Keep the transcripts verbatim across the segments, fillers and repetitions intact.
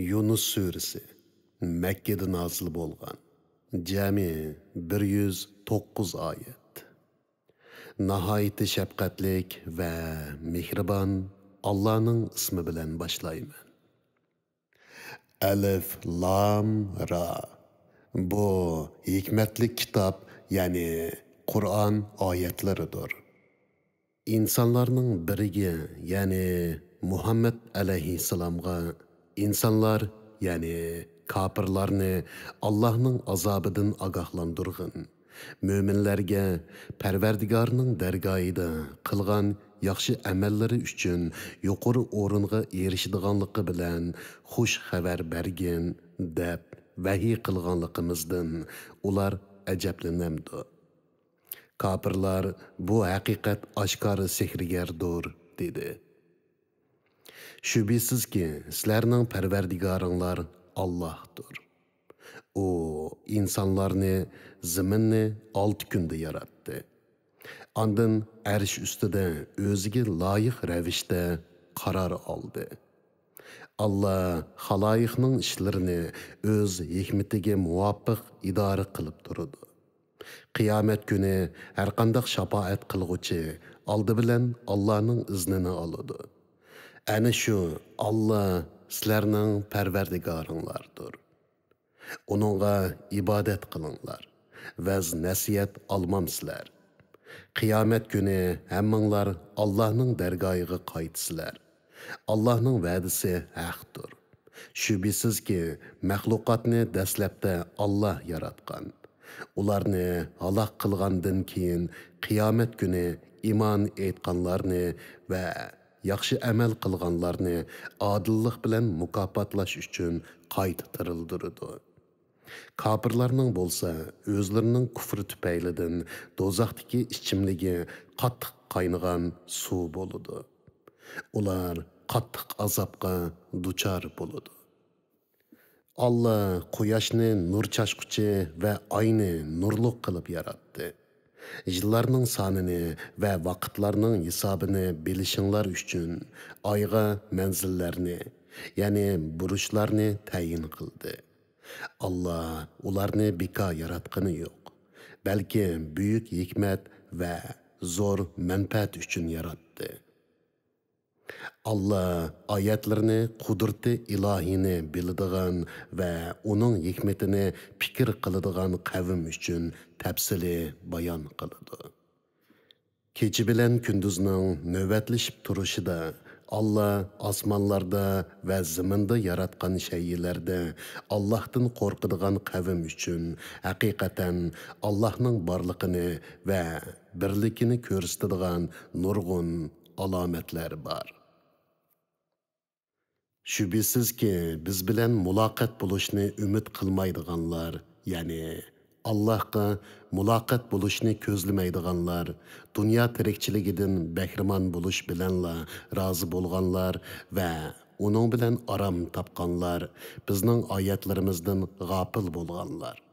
يۇنۇس سۈرىسى. مەككىدە نازىل بولغان. جەمئىي بىر يۈز توققۇز ئايەت. ناھايىتى شەپقەتلىك ۋە مېھرىبان ئاللانىڭ ئىسمى بىلەن باشلايمەن. ئەلىف لام را. بۇ ھېكمەتلىك كىتاب، يەنى قۇرئان ئايەتلىرىدۇر. ئىنسانلارنىڭ بىرىگە، يەنى مۇھەممەد ئەلەيھىسسالامغا، ئىنسانلار، يەنى كاپىرلارنى ئاللاھنىڭ ئازابىدىن ئاگاھلاندۇرغىن. مۆمىنلەرگە پەرۋەردىگارنىڭ دەرگاھىدا قىلغان ياخشى ئەمەللىرى ئۈچۈن يۇقىرى ئورۇنغا ئېرىشىدىغانلىقى بىلەن خۇش خەۋەر بەرگىن، دەپ ۋەھىي قىلغانلىقىمىزدىن ئۇلار ئەجەبلىنەمدۇ؟ كاپىرلار، «بۇ ھەقىقەت ئاشكارا سېھىرگەردۇر» دېدى. شۈبھىسىزكى، سىلەرنىڭ پەرۋەردىگارىڭلار ئاللاھتۇر. ئۇ ئىنسانلارنى، زېمىننى ئالتە كۈندە ياراتتى. ئاندىن ئەرش ئۈستىدە ئۆزىگە لايىق رەۋىشتە قارار ئالدى. ئاللا خالايىقنىڭ ئىشلىرىنى ئۆز ھېكمىتىگە مۇۋاپىق ئىدارە قىلىپ تۇرىدۇ. قىيامەت كۈنى ھەرقانداق شاپائەت قىلغۇچى ئالدى بىلەن ئاللانىڭ ئىزنىنى ئالىدۇ. ئەنە شۇ ئاللا سىلەرنىڭ پەرۋەردىگارىڭلاردۇر. ئۇنىڭغا ئىبادەت قىلىڭلار، ۋەز-نەسىھەت ئالمامسىلەر؟ قىيامەت كۈنى ھەممىڭلار ئاللانىڭ دەرگاھىغا قايتىسىلەر. ئاللانىڭ ۋەدىسى ھەقتۇر. شۈبھىسىزكى، مەخلۇقاتنى دەسلەپتە ئاللا ياراتقان. ئۇلارنى ھالاك قىلغاندىن كېيىن، قىيامەت كۈنى ئىمان ئېيتقانلارنى ۋە ياخشى ئەمەل قىلغانلارنى ئادىللىق بىلەن مۇكاپاتلاش ئۈچۈن قايتا تىرىلدۈرىدۇ. كاپىرلارنىڭ بولسا ئۆزلىرىنىڭ كۇفرى تۈپەيلىدىن دوزاختىكى ئىچىملىكى قاتتىق قاينىغان سۇ بولىدۇ. ئۇلار قاتتىق ئازابقا دۇچار بولىدۇ. ئاللا قۇياشنى نۇر چاچقۇچى ۋە ئاينى نۇرلۇق قىلىپ ياراتتى. يىللارنىڭ سانىنى ۋە ۋاقىتلارنىڭ ھېسابىنى بىلىشىڭلار ئۈچۈن ئايغا مەنزىللەرنى، يەنى بۇرۇچلارنى تەيىن قىلدى. ئاللا ئۇلارنى بىكار ياراتقىنى يوق، بەلكى بۈيۈك ھېكمەت ۋە زور مەنپەئەت ئۈچۈن ياراتتى. ئاللا ئايەتلىرىنى، قۇدرىتى ئىلاھىينى بىلىدىغان ۋە ئۇنىڭ ھېكمىتىنى پىكىر قىلىدىغان قەۋم ئۈچۈن تەپسىلىي بايان قىلىدۇ. كېچە بىلەن كۈندۈزنىڭ نۆۋەتلىشىپ تۇرۇشىدا، ئاللا ئاسمانلاردا ۋە زېمىندا ياراتقان شەيئىلەردە ئاللاھتىن قورقىدىغان قەۋم ئۈچۈن ھەقىقەتەن ئاللاھنىڭ بارلىقىنى ۋە بىرلىكىنى كۆرسىتىدىغان نۇرغۇن ئالامەتلەر بار. شۈبھىسىزكى، بىز بىلەن مۇلاقات بولۇشنى ئۈمىد قىلمايدىغانلار، يەنى ئاللاھقا مۇلاقات بولۇشنى كۆزلىمەيدىغانلار، دۇنيا تىرىكچىلىكىدىن بەھرىمەن بولۇش بىلەنلا رازى بولغانلار ۋە ئۇنىڭ بىلەن ئارام تاپقانلار، بىزنىڭ ئايەتلىرىمىزدىن غاپىل بولغانلار.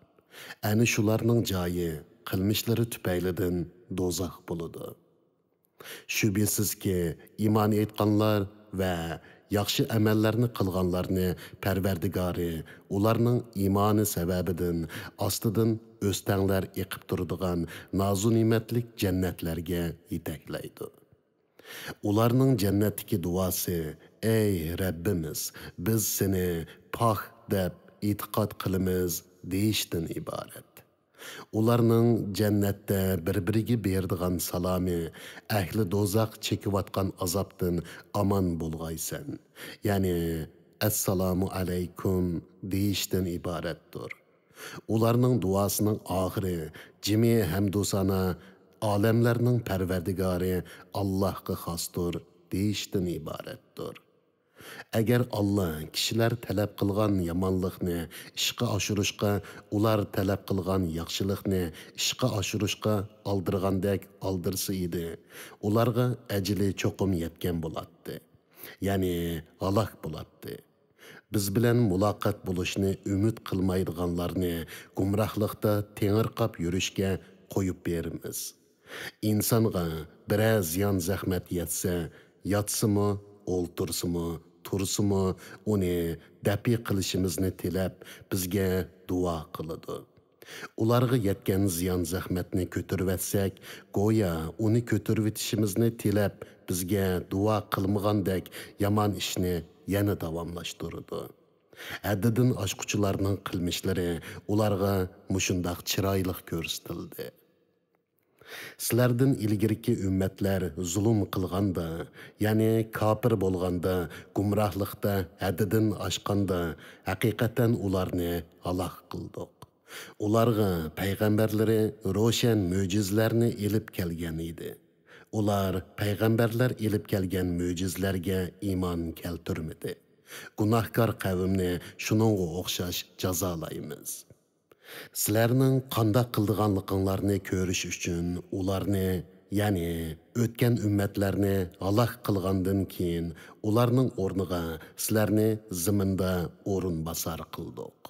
ئەنە شۇلارنىڭ جايى قىلمىشلىرى تۈپەيلىدىن دوزاخ بولىدۇ. شۈبھىسىزكى، ئىمان ئېيتقانلار ۋە ياخشى ئەمەللەرنى قىلغانلارنى پەرۋەردىگارى ئۇلارنىڭ ئىمانى سەۋەبىدىن ئاستىدىن ئۆستەڭلەر ئېقىپ تۇرىدىغان نازۇنېمەتلىك جەننەتلەرگە يېتەكلەيدۇ. ئۇلارنىڭ جەننەتتىكى دۇئاسى، «ئەي رەببىمىز، بىز سېنى پاك دەپ ئېتىقاد قىلىمىز» دېيىشتىن ئىبارەت. ئۇلارنىڭ جەننەتتە بىر-بىرىگە بېرىدىغان سالامى، ئەھلى دوزاخ چېكىۋاتقان ئازابتىن ئامان بولغايسەن، يەنى «ئەسسالامۇ ئەلەيكۇم» دېيىشتىن ئىبارەتتۇر. ئۇلارنىڭ دۇئاسىنىڭ ئاخىرى جىمى ھەمدۇسانا «ئالەملەرنىڭ پەرۋەردىگارى ئاللاھقا خاستۇر» دېيىشتىن ئىبارەتتۇر. ئەگەر ئاللا كىشىلەر تەلەپ قىلغان يامانلىقنى ئىشقا ئاشۇرۇشقا، ئۇلار تەلەپ قىلغان ياخشىلىقنى ئىشقا ئاشۇرۇشقا ئالدىرىغاندەك ئالدىرىسا ئىدى، ئۇلارغا ئەجىلى چوقۇم يەتكەن بولاتتى. يەنى ھالاك بولاتتى. بىز بىلەن مۇلاقات بولۇشنى ئۈمىد قىلمايدىغانلارنى گۇمراھلىقتا تېڭىرقاپ يۈرۈشكە قويۇپ بېرىمىز. ئىنسانغا بىرەر زىيان-زەخمەت يەتسە، ياتسىمۇ، ئولتۇرسىمۇ، تۇرسىمۇ، ئۇنى دەپئى قىلىشىمىزنى تىلەپ، بىزگە دۇئا قىلىدۇ. ئۇلارغا يەتكەن زىيان-زەخمەتنى كۆتۈرۈۋەتسەك، گويا ئۇنى كۆتۈرۈۋېتىشىمىزنى تىلەپ، بىزگە دۇئا قىلمىغاندەك يامان ئىشنى يەنە داۋاملاشتۇرىدۇ. ھەددىدىن ئاشقۇچىلارنىڭ قىلمىشلىرى ئۇلارغا مۇشۇنداق چىرايلىق كۆرسىتىلدى. سىلەردىن ئىلگىرىكى ئۈممەتلەر زۇلۇم قىلغاندا، يەنى كاپىر بولغاندا، گۇمراھلىقتا ھەددىدىن ئاشقاندا، ھەقىقەتەن ئۇلارنى ھالاك قىلدۇق. ئۇلارغا پەيغەمبەرلىرى روشەن مۆجىزىلەرنى ئېلىپ كەلگەن ئىدى. ئۇلار پەيغەمبەرلەر ئېلىپ كەلگەن مۆجىزىلەرگە ئىمان كەلتۈرمىدى. گۇناھكار قەۋمنى شۇنىڭغا ئوخشاش جازالايمىز. سىلەرنىڭ قانداق قىلىدىغانلىقىڭلارنى كۆرۈش ئۈچۈن ئۇلارنى، يەنى ئۆتكەن ئۈممەتلەرنى ھالاك قىلغاندىن كېيىن، ئۇلارنىڭ ئورنىغا سىلەرنى زېمىندا ئورۇنباسار قىلدۇق.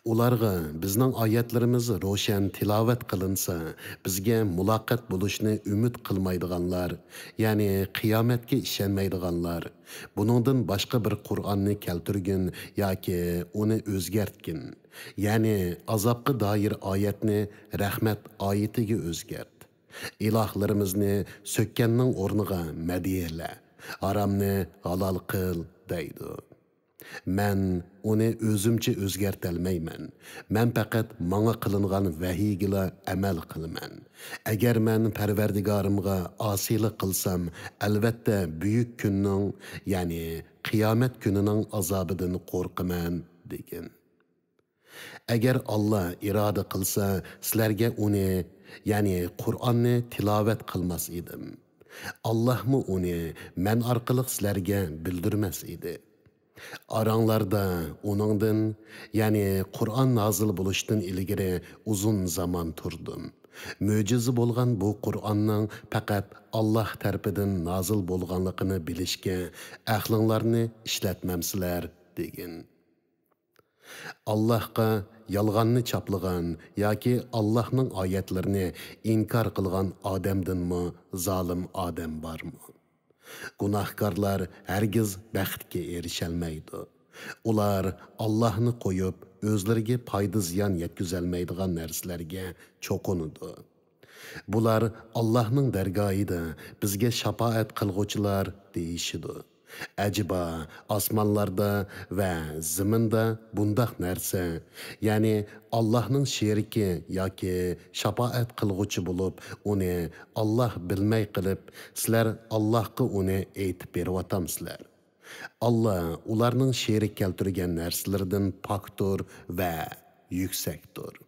ئۇلارغا بىزنىڭ ئايەتلىرىمىز روشەن تىلاۋەت قىلىنسا، بىزگە مۇلاقات بولۇشنى ئۈمىد قىلمايدىغانلار، يەنى قىيامەتكە ئىشەنمەيدىغانلار، بۇنىڭدىن باشقا بىر قۇرئاننى كەلتۈرگىن ياكى ئۇنى ئۆزگەرتكىن، يەنى ئازابقا دائىر ئايەتنى رەھمەت ئايىتىگە ئۆزگەرت. ئىلاھلىرىمىزنى سۆككەننىڭ ئورنىغا مەدھىيەلە، ھارامنى ھالال قىل، دەيدۇ. مەن ئۇنى ئۆزۈمچە ئۆزگەرتەلمەيمەن. مەن پەقەت ماڭا قىلىنغان ۋەھىيگىلا ئەمەل قىلىمەن. ئەگەر مەن پەرۋەردىگارىمغا ئاسىيلىق قىلسام، ئەلۋەتتە بۈيۈك كۈننىڭ، يەنى قىيامەت كۈنىنىڭ ئازابىدىن قورقىمەن، دېگىن. ئەگەر ئاللا ئىرادە قىلسا، سىلەرگە ئۇنى، يەنى قۇرئاننى تىلاۋەت قىلماس ئىدىم. ئاللاھمۇ ئۇنى مەن ئارقىلىق سىلەرگە بىلدۈرمەس ئىدى. ئاراڭلاردا ئۇنىڭدىن، يەنى قۇرئان نازىل بولۇشتىن ئىلگىرى ئۇزۇن زامان تۇردۇم. مۆجىزە بولغان بۇ قۇرئاننىڭ پەقەت ئاللاھ تەرىپىدىن نازىل بولغانلىقىنى بىلىشكە ئەقلىڭلارنى ئىشلەتمەمسىلەر؟ دېگىن. ئاللاھقا يالغاننى چاپلىغان ياكى ئاللاھنىڭ ئايەتلىرىنى ئىنكار قىلغان ئادەمدىنمۇ زالىم ئادەم بارمۇ؟ گۇناھكارلار ھەرگىز بەختكە ئېرىشەلمەيدۇ. ئۇلار ئاللاھنى قويۇپ، ئۆزلىرىگە پايدا-زىيان يەتكۈزەلمەيدىغان نەرسىلەرگە چوقۇنىدۇ. بۇلار ئاللاھنىڭ دەرگاھىدا بىزگە شاپائەت قىلغۇچىلار دېيىشىدۇ. ئەجەبا، ئاسمانلاردا ۋە زېمىندا بۇنداق نەرسە، يەنى ئاللاھنىڭ شېرىكى ياكى شاپائەت قىلغۇچى بولۇپ، ئۇنى ئاللاھ بىلمەي قىلىپ، سىلەر ئاللاھقا ئۇنى ئېيتىپ بېرىۋاتامسىلەر؟ ئاللاھ ئۇلارنىڭ شېرىك كەلتۈرگەن نەرسىلىرىدىن پاكتۇر ۋە يۈكسەكتۇر.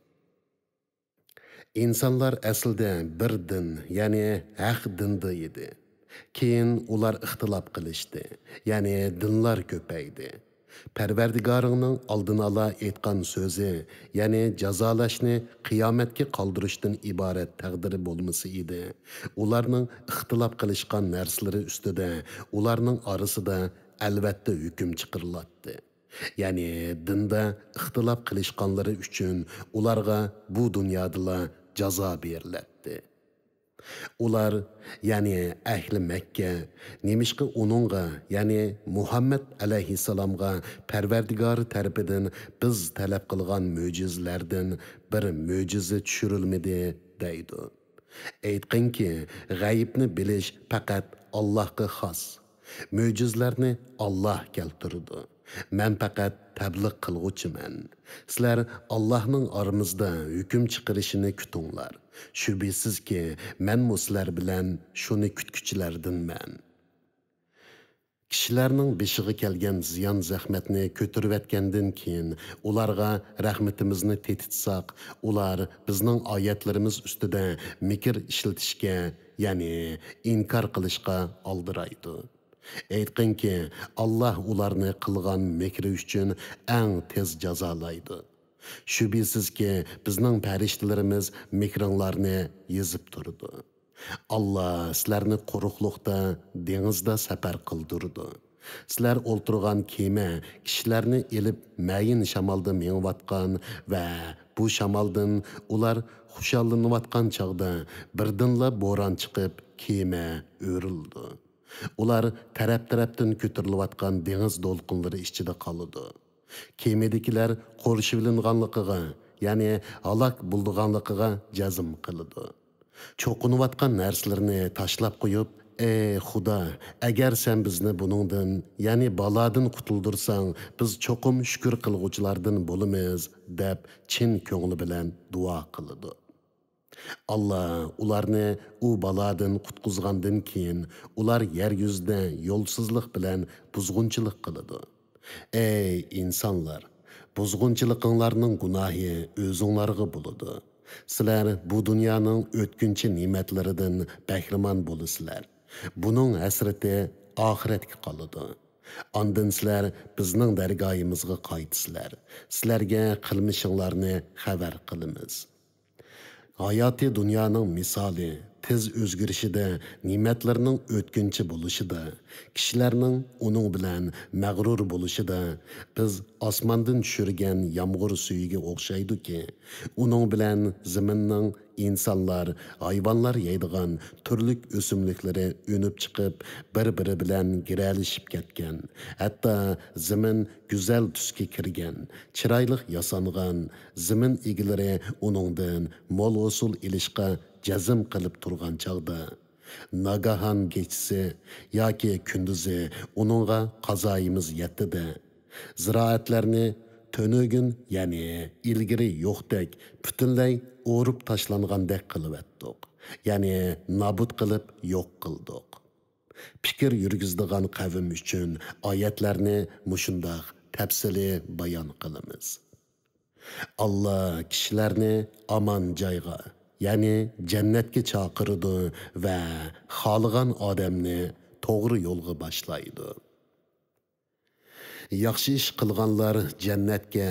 ئىنسانلار ئەسلىدە بىر دىن، يەنى ھەق دىندا ئىدى. كېيىن ئۇلار ئىختىلاپ قىلىشتى، يەنى دىنلار كۆپەيدى. پەرۋەردىگارىڭنىڭ ئالدىنئالا ئېيتقان سۆزى، يەنى جازالاشنى قىيامەتكە قالدۇرۇشتىن ئىبارەت تەقدىرى بولمىسا ئىدى، ئۇلارنىڭ ئىختىلاپ قىلىشقان نەرسىلىرى ئۈستىدە ئۇلارنىڭ ئارىسىدا ئەلۋەتتە ھۆكۈم چىقىرىلاتتى. يەنى دىندا ئىختىلاپ قىلىشقانلىرى ئۈچۈن ئۇلارغا بۇ دۇنيادىلا جازا بېرىلەتتى. ئۇلار، يەنى ئەھلى مەككە، نېمىشقا ئۇنىڭغا، يەنى مۇھەممەد ئەلەيھىسسالامغا پەرۋەردىگارى تەرىپىدىن بىز تەلەپ قىلغان مۆجىزىلەردىن بىر مۆجىزە چۈشۈرۈلمىدى؟ دەيدۇ. ئېيتقىنكى، غەيىبنى بىلىش پەقەت ئاللاھقا خاس. مۆجىزىلەرنى ئاللاھ كەلتۈرىدۇ. مەن پەقەت تەبلىغ قىلغۇچىمەن. سىلەر ئاللاھنىڭ ئارىمىزدا ھۆكۈم چىقىرىشىنى كۈتۈڭلار. شۈبھىسىزكى، مەنمۇ سىلەر بىلەن شۇنى كۈتكۈچىلەردىنمەن. كىشىلەرنىڭ بېشىغا كەلگەن زىيان-زەخمەتنى كۆتۈرۈۋەتكەندىن كېيىن، ئۇلارغا رەھمىتىمىزنى تېتىتساق، ئۇلار بىزنىڭ ئايەتلىرىمىز ئۈستىدە مىكىر ئىشلىتىشكە، يەنى ئىنكار قىلىشقا ئالدىرايدۇ. ئېيتقىنكى، ئاللاھ ئۇلارنى قىلغان مىكرى ئۈچۈن ئەڭ تېز جازالايدۇ. شۈبھىسىزكى، بىزنىڭ پەرىشتىلىرىمىز مىكرىڭلارنى يېزىپ تۇرىدۇ. ئاللاھ سىلەرنى قۇرۇقلۇقتا، دېڭىزدا سەپەر قىلدۇرىدۇ. سىلەر ئولتۇرغان كېمە كىشىلەرنى ئېلىپ مەيىن شامالدا مېڭىۋاتقان ۋە بۇ شامالدىن ئۇلار خۇشاللىنىۋاتقان چاغدا بىردىنلا بوران چىقىپ، كېمە ئۆرۈلىدۇ. ئۇلار تەرەپ-تەرەپتىن كۆتۈرۈلۈۋاتقان دېڭىز دولقۇنلىرى ئىچىدە قالىدۇ. كېمىدىكىلەر قورشىۋېلىنغانلىقىغا، يەنى ھالاك بولىدىغانلىقىغا جەزم قىلىدۇ. چوقۇنۇۋاتقان نەرسىلىرىنى تاشلاپ قويۇپ، «ئەي خۇدا، ئەگەر سەن بىزنى بۇنىڭدىن، يەنى بالادىن قۇتۇلدۇرساڭ، بىز چوقۇم شۈكۈر قىلغۇچىلاردىن بولىمىز» دەپ چىن كۆڭلى بىلەن دۇئا قىلىدۇ. ئاللا ئۇلارنى ئۇ بالادىن قۇتقۇزغاندىن كېيىن، ئۇلار يەر يۈزىدە يولسىزلىق بىلەن بۇزغۇنچىلىق قىلىدۇ. ئەي ئىنسانلار! بۇزغۇنچىلىقىڭلارنىڭ گۇناھى ئۆزۈڭلارغا بولىدۇ. سىلەر بۇ دۇنيانىڭ ئۆتكۈنچى نېمەتلىرىدىن بەھرىمەن بولىسىلەر. بۇنىڭ ھەسرىتى ئاخىرەتكە قالىدۇ. ئاندىن سىلەر بىزنىڭ دەرگاھىمىزغا قايتىسىلەر. سىلەرگە قىلمىشىڭلارنى خەۋەر قىلىمىز. ھاياتىي دۇنيانىڭ مىسالى تېز ئۆزگىرىشىدە، نېمەتلەرنىڭ ئۆتكۈنچى بولۇشىدا، كىشىلەرنىڭ ئۇنىڭ بىلەن مەغرۇر بولۇشىدا، بىز ئاسماندىن چۈشۈرگەن يامغۇر سۈيىگە ئوخشايدۇكى، ئۇنىڭ بىلەن زېمىننىڭ ئىنسانلار، ھايۋانلار يەيدىغان تۈرلۈك ئۆسۈملۈكلىرى ئۈنۈپ چىقىپ، بىر-بىرى بىلەن گىرەلىشىپ كەتكەن. ھەتتا زېمىن گۈزەل تۈسكە كىرگەن، چىرايلىق ياسانغان، زېمىن ئىگىلىرى ئۇنىڭدىن مول ھوسۇل ئېلىشقا جەزم قىلىپ تۇرغان چاغدا، ناگاھان كېچىسى ياكى كۈندۈزى ئۇنىڭغا قازايىمىز يەتتى-دە، زىرائەتلەرنى تۈنۈگۈن، يەنى ئىلگىرى يوقتەك پۈتۈنلەي ئورۇپ تاشلانغاندەك قىلىۋەتتۇق، يەنى نابۇت قىلىپ يوق قىلدۇق. پىكىر يۈرگۈزىدىغان قەۋم ئۈچۈن ئايەتلەرنى مۇشۇنداق تەپسىلىي بايان قىلىمىز. ئاللا كىشىلەرنى ئامان جايغا، يەنى جەننەتكە چاقىرىدۇ ۋە خالىغان ئادەمنى توغرا يولغا باشلايدۇ. ياخشى ئىش قىلغانلار جەننەتكە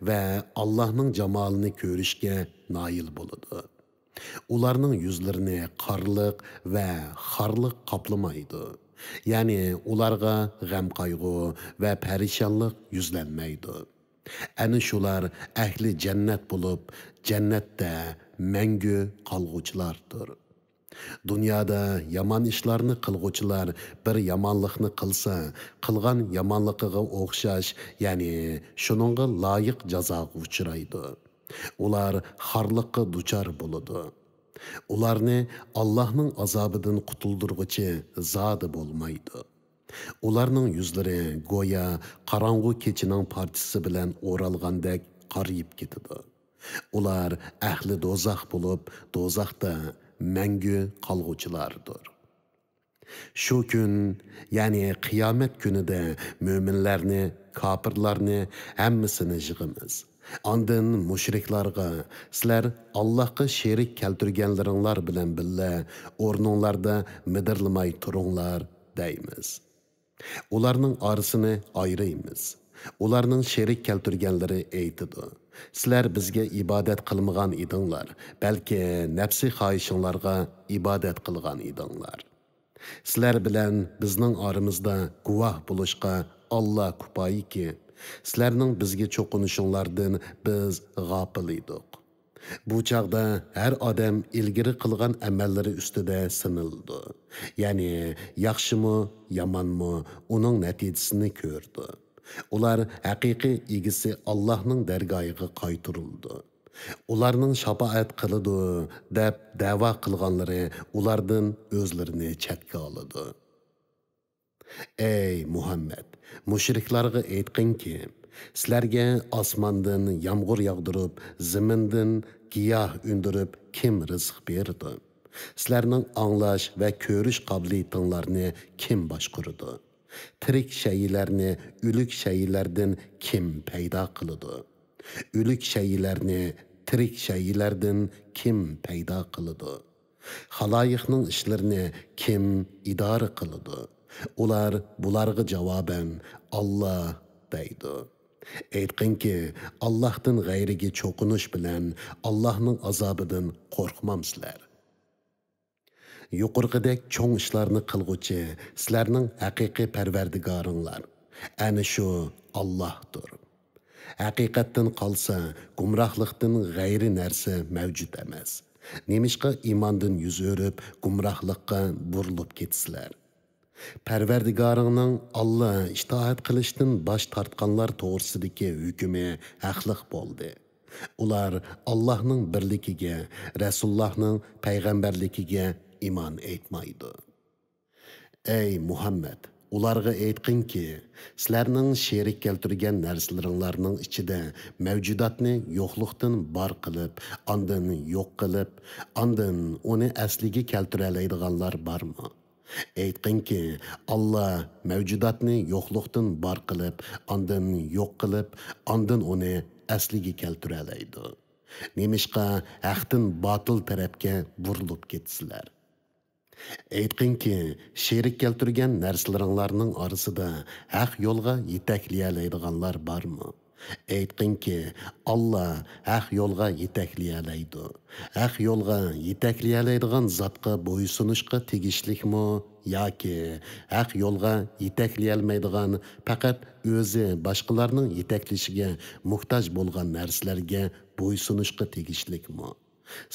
ۋە ئاللاھنىڭ جامالىنى كۆرۈشكە نايىل بولىدۇ. ئۇلارنىڭ يۈزلىرىنى قارلىق ۋە خارلىق قاپلىمايدۇ. يەنى ئۇلارغا غەم-قايغۇ ۋە پەرىشانلىق يۈزلەنمەيدۇ. ئەنە شۇلار ئەھلى جەننەت بولۇپ، جەننەتتە مەڭگۈ قالغۇچىلاردۇر. دۇنيادا يامان ئىشلارنى قىلغۇچىلار بىر يامانلىقنى قىلسا، قىلغان يامانلىقىغا ئوخشاش، يەنى شۇنىڭغا لايىق جازاغا ئۇچرايدۇ. ئۇلار خارلىققا دۇچار بولىدۇ. ئۇلارنى ئاللاھنىڭ ئازابىدىن قۇتۇلدۇرغۇچى زادى بولمايدۇ. ئۇلارنىڭ يۈزلىرى گويا قاراڭغۇ كېچىنىڭ پارچىسى بىلەن ئورالغاندەك قارىيىپ كېتىدۇ. ئۇلار ئەھلى دوزاخ بولۇپ، دوزاختا مەڭگۈ قالغۇچىلاردۇر. شۇ كۈن، يەنى قىيامەت كۈنىدە مۆمىنلەرنى، كاپىرلارنى، ھەممىسىنى يىغىمىز. ئاندىن مۇشرىكلارغا، «سىلەر ئاللاھقا شېرىك كەلتۈرگەنلىرىڭلار بىلەن بىللە ئورنۇڭلاردا مىدىرلىماي تۇرۇڭلار» دەيمىز. ئۇلارنىڭ ئارىسىنى ئايرىيمىز. ئۇلارنىڭ شېرىك كەلتۈرگەنلىرى ئېيتىدۇ، «سىلەر بىزگە ئىبادەت قىلمىغان ئىدىڭلار، بەلكى نەپسىي خاھىشىڭلارغا ئىبادەت قىلغان ئىدىڭلار. سىلەر بىلەن بىزنىڭ ئارىمىزدا گۇۋاھ بولۇشقا ئاللا كۇپايىكى، سىلەرنىڭ بىزگە چوقۇنۇشۇڭلاردىن بىز غاپىل ئىدۇق.» بۇ چاغدا ھەر ئادەم ئىلگىرى قىلغان ئەمەللىرى ئۈستىدە سىنىلىدۇ. يەنى ياخشىمۇ، يامانمۇ، ئۇنىڭ نەتىجىسىنى كۆرىدۇ. ئۇلار ھەقىقىي ئىگىسى ئاللاھنىڭ دەرگاھىغا قايتۇرۇلىدۇ. ئۇلارنىڭ شاپائەت قىلىدۇ دەپ دەۋا قىلغانلىرى ئۇلاردىن ئۆزلىرىنى چەتكە ئالىدۇ. ئەي مۇھەممەد، مۇشرىكلارغا ئېيتقىنكى، سىلەرگە ئاسماندىن يامغۇر ياغدۇرۇپ، زېمىندىن گىياھ ئۈندۈرۈپ كىم رىزىق بېرىدۇ؟ سىلەرنىڭ ئاڭلاش ۋە كۆرۈش قابىلىيىتىڭلارنى كىم باشقۇرىدۇ؟ تىرىك شەيئىلەرنى ئۆلۈك شەيئىلەردىن كىم پەيدا قىلىدۇ؟ ئۆلۈك شەيئىلەرنى تىرىك شەيئىلەردىن كىم پەيدا قىلىدۇ؟ خالايىقنىڭ ئىشلىرىنى كىم ئىدارە قىلىدۇ؟ ئۇلار بۇلارغا جاۋابەن، «ئاللا» دەيدۇ. ئېيتقىنكى، ئاللاھتىن غەيرىگە چوقۇنۇش بىلەن ئاللاھنىڭ ئازابىدىن قورقمامسىلەر؟ يۇقىرىقىدەك چوڭ ئىشلارنى قىلغۇچى سىلەرنىڭ ھەقىقىي پەرۋەردىگارىڭلار، ئەنە شۇ ئاللاھتۇر. ھەقىقەتتىن قالسا، گۇمراھلىقتىن غەيرىي نەرسە مەۋجۇت ئەمەس. نېمىشقا ئىماندىن يۈز ئۆرۈپ، گۇمراھلىققا بۇرۇلۇپ كېتىسىلەر؟ پەرۋەردىگارىڭنىڭ ئاللا ئىتائەت قىلىشتىن باش تارتقانلار توغرىسىدىكى ھۆكمى ھەقلىق بولدى. ئۇلار ئاللاھنىڭ بىرلىكىگە، رەسۇلۇللاھنىڭ پەيغەمبەرلىكىگە ئىمان ئېيتمايدۇ. ئەي مۇھەممەد، ئۇلارغا ئېيتقىنكى، سىلەرنىڭ شېرىك كەلتۈرگەن نەرسىلىرىڭلارنىڭ ئىچىدە مەۋجۇداتنى يوقلۇقتىن بار قىلىپ، ئاندىن يوق قىلىپ، ئاندىن ئۇنى ئەسلىگە كەلتۈرەلەيدىغانلار بارمۇ؟ ئېيتقىنكى، ئاللا مەۋجۇداتنى يوقلۇقتىن بار قىلىپ، ئاندىن يوق قىلىپ، ئاندىن ئۇنى ئەسلىگە كەلتۈرەلەيدۇ. نېمىشقا ھەقتىن باتىل تەرەپكە بۇرۇلۇپ كېتىسىلەر؟ ئېيتقىنكى، شېرىك كەلتۈرگەن نەرسىلىرىڭلارنىڭ ئارىسىدا ھەق يولغا يېتەكلىيەلەيدىغانلار بارمۇ؟ ئېيتقىنكى، ئاللا ھەق يولغا يېتەكلىيەلەيدۇ. ھەق يولغا يېتەكلىيەلەيدىغان زاتقا بويسۇنۇشقا تېگىشلىكمۇ ياكى ھەق يولغا يېتەكلىيەلمەيدىغان، پەقەت ئۆزى باشقىلارنىڭ يېتەكلىشىگە موھتاج بولغان نەرسىلەرگە بويسۇنۇشقا تېگىشلىكمۇ؟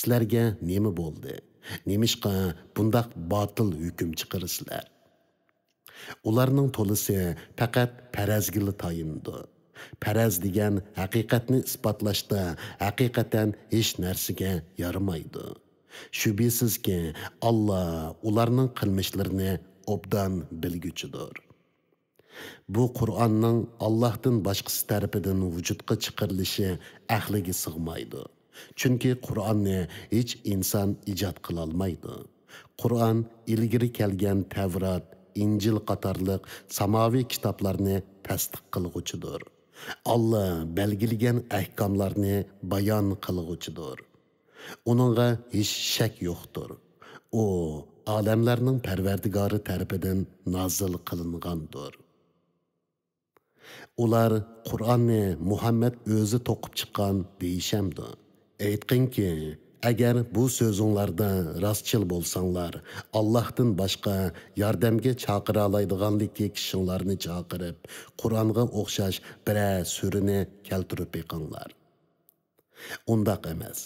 سىلەرگە نېمە بولدى؟ نېمىشقا بۇنداق باتىل ھۆكۈم چىقىرىسىلەر؟ ئۇلارنىڭ تولىسى پەقەت پەرەزگىلا تايىنىدۇ. پەرەز دېگەن ھەقىقەتنى ئىسپاتلاشتا ھەقىقەتەن ھېچ نەرسىگە يارىمايدۇ. شۈبھىسىزكى، ئاللا ئۇلارنىڭ قىلمىشلىرىنى ئوبدان بىلگۈچىدۇر. بۇ قۇرئاننىڭ ئاللاھتىن باشقىسى تەرىپىدىن ۋۇجۇدقا چىقىرىلىشى ئەقلىگە سىغمايدۇ. چۈنكى قۇرئاننى ھېچ ئىنسان ئىجاد قىلالمايدۇ. قۇرئان ئىلگىرى كەلگەن تەۋرات، ئىنجىل قاتارلىق ساماۋىي كىتابلارنى تەستىق قىلغۇچىدۇر. ئاللا بەلگىلىگەن ئەھكاملارنى بايان قىلغۇچىدۇر. ئۇنىڭغا ھېچ شەك يوقتۇر. ئۇ ئالەملەرنىڭ پەرۋەردىگارى تەرىپىدىن نازىل قىلىنغاندۇر. ئۇلار قۇرئاننى مۇھەممەد ئۆزى توقۇپ چىققان دېيىشەمدۇ؟ ئېيتقىنكى، ئەگەر بۇ سۆزۈڭلاردا راستچىل بولساڭلار، ئاللاھتىن باشقا ياردەمگە چاقىرالايدىغاندىكى كىشىڭلارنى چاقىرىپ، قۇرئانغا ئوخشاش بىرەر سۈرىنى كەلتۈرۈپ بېقىڭلار. ئۇنداق ئەمەس.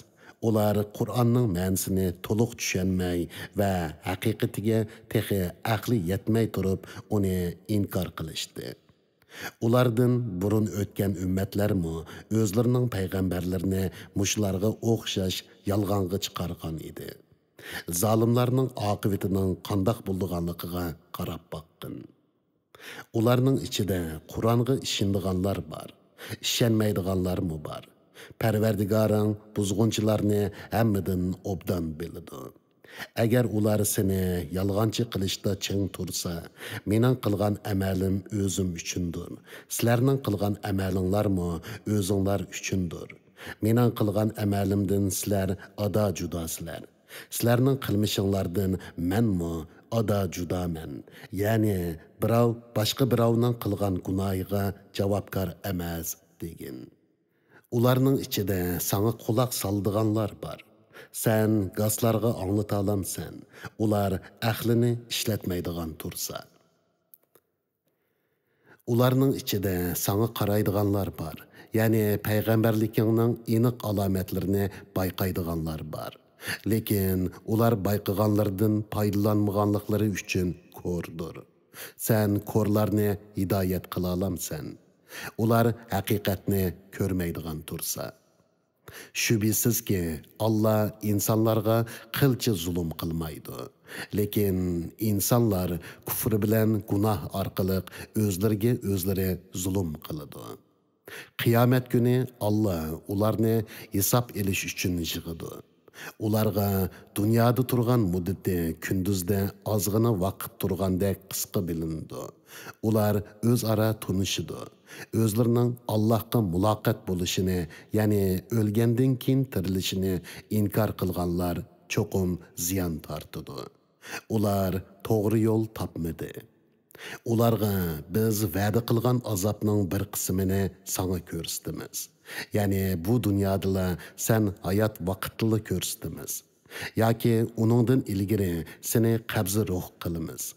ئۇلار قۇرئاننىڭ مەنىسىنى تولۇق چۈشەنمەي ۋە ھەقىقىتىگە تېخى ئەقلى يەتمەي تۇرۇپ، ئۇنى ئىنكار قىلىشتى. ئۇلاردىن بۇرۇن ئۆتكەن ئۈممەتلەرمۇ ئۆزلىرىنىڭ پەيغەمبەرلىرىنى مۇشۇلارغا ئوخشاش يالغانغا چىقارغان ئىدى. زالىملارنىڭ ئاقىۋىتىنىڭ قانداق بولىدىغانلىقىغا قاراپ باققىن. ئۇلارنىڭ ئىچىدە قۇرئانغا ئىشىنىدىغانلار بار، ئىشەنمەيدىغانلارمۇ بار. پەرۋەردىگارىڭ بۇزغۇنچىلارنى ھەممىدىن ئوبدان بىلىدۇ. ئەگەر ئۇلار سېنى يالغانچى قىلىشتا چىڭ تۇرسا، مېنىڭ قىلغان ئەمەلىم ئۆزۈم ئۈچۈندۇر. سىلەرنىڭ قىلغان ئەمەلىڭلارمۇ ئۆزۈڭلار ئۈچۈندۇر. مېنىڭ قىلغان ئەمەلىمدىن سىلەر ئادا جۇداسىلەر. سىلەرنىڭ قىلمىشىڭلاردىن مەنمۇ ئادا جۇدامەن. يەنى بىراۋ باشقا بىراۋنىڭ قىلغان گۇناھىغا جاۋابكار ئەمەس، دېگىن. ئۇلارنىڭ ئىچىدە ساڭا قۇلاق سالىدىغانلار بار. سەن گاسلارغا ئاڭلىتالامسەن، ئۇلار ئەقلىنى ئىشلەتمەيدىغان تۇرسا. ئۇلارنىڭ ئىچىدە ساڭا قارايدىغانلار بار، يەنى پەيغەمبەرلىكىڭنىڭ ئېنىق ئالامەتلىرىنى بايقايدىغانلار بار. لېكىن ئۇلار بايقىغانلىرىدىن پايدىلانمىغانلىقلىرى ئۈچۈن كوردۇر. سەن كورلارنى ھىدايەت قىلالامسەن؟ ئۇلار ھەقىقەتنى كۆرمەيدىغان تۇرسا. شۈبھىسىزكى، ئاللا ئىنسانلارغا قىلچە زۇلۇم قىلمايدۇ. لېكىن ئىنسانلار كۇفرى بىلەن گۇناھ ئارقىلىق ئۆزلىرىگە ئۆزلىرى زۇلۇم قىلىدۇ. قىيامەت كۈنى ئاللا ئۇلارنى ھېساب ئېلىش ئۈچۈن يىغىدۇ. ئۇلارغا دۇنيادا تۇرغان مۇددىتى كۈندۈزدە ئازغىنا ۋاقىت تۇرغاندەك قىسقا بىلىنىدۇ. ئۇلار ئۆزئارا تونۇشىدۇ. ئۆزلىرىنىڭ ئاللاھقا مۇلاقات بولۇشىنى، يەنى ئۆلگەندىن كېيىن تىرىلىشىنى ئىنكار قىلغانلار چوقۇم زىيان تارتىدۇ. ئۇلار توغرا يول تاپمىدى. ئۇلارغا بىز ۋەدە قىلغان ئازابنىڭ بىر قىسمىنى ساڭا كۆرسىتىمىز. يەنى بۇ دۇنيادىلا سەن ھايات ۋاقىتتىلا كۆرسىتىمىز. ياكى ئۇنىڭدىن ئىلگىرى سېنى قەبزى روھ قىلىمىز.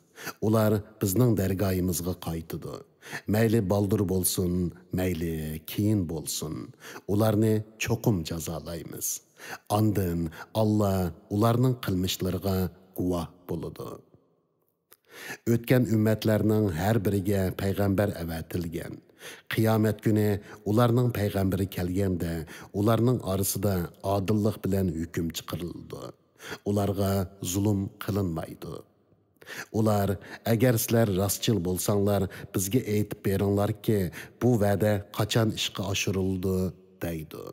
ئۇلار بىزنىڭ دەرگاھىمىزغا قايتىدۇ. مەيلى بالدۇر بولسۇن، مەيلى كېيىن بولسۇن، ئۇلارنى چوقۇم جازالايمىز. ئاندىن ئاللا ئۇلارنىڭ قىلمىشلىرىغا گۇۋاھ بولىدۇ. ئۆتكەن ئۈممەتلەرنىڭ ھەر بىرىگە پەيغەمبەر ئەۋەتىلگەن. قىيامەت كۈنى ئۇلارنىڭ پەيغەمبىرى كەلگەندە، ئۇلارنىڭ ئارىسىدا ئادىللىق بىلەن ھۆكۈم چىقىرىلىدۇ. ئۇلارغا زۇلۇم قىلىنمايدۇ. ئۇلار، «ئەگەر سىلەر راستچىل بولساڭلار، بىزگە ئېيتىپ بېرىڭلاركى، بۇ ۋەدە قاچان ئىشقا ئاشۇرۇلىدۇ؟» دەيدۇ.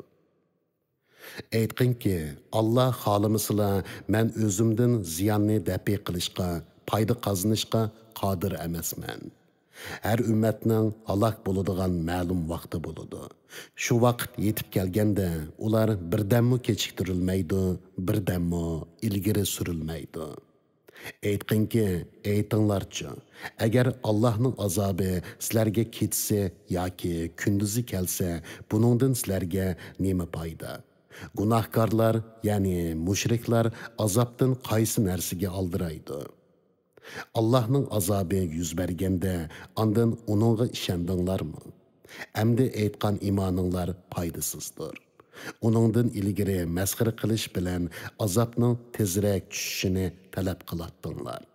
ئېيتقىنكى، «ئاللا خالىمىسىلا، مەن ئۆزۈمدىن زىياننى دەپئى قىلىشقا، پايدا قازىنىشقا قادىر ئەمەسمەن.» ھەر ئۈممەتنىڭ ھالاك بولىدىغان مەلۇم ۋاقتى بولىدۇ. شۇ ۋاقىت يېتىپ كەلگەندە، ئۇلار بىردەممۇ كېچىكتۈرۈلمەيدۇ، بىردەممۇ ئىلگىرى سۈرۈلمەيدۇ. ئېيتقىنكى، ئېيتىڭلارچۇ، ئەگەر ئاللاھنىڭ ئازابى سىلەرگە كېچىسى ياكى كۈندۈزى كەلسە، بۇنىڭدىن سىلەرگە نېمە پايدا؟ گۇناھكارلار، يەنى مۇشرىكلار ئازابتىن قايسى نەرسىگە ئالدىرايدۇ؟ ئاللاھنىڭ ئازابى يۈز بەرگەندە، ئاندىن ئۇنىڭغا ئىشەندىڭلارمۇ؟ ئەمدى ئېيتقان ئىمانىڭلار پايدىسىزدۇر. ئۇنىڭدىن ئىلگىرى مەسخىرە قىلىش بىلەن ئازابنىڭ تېزرەك چۈشۈشىنى تەلەپ قىلاتتىڭلار.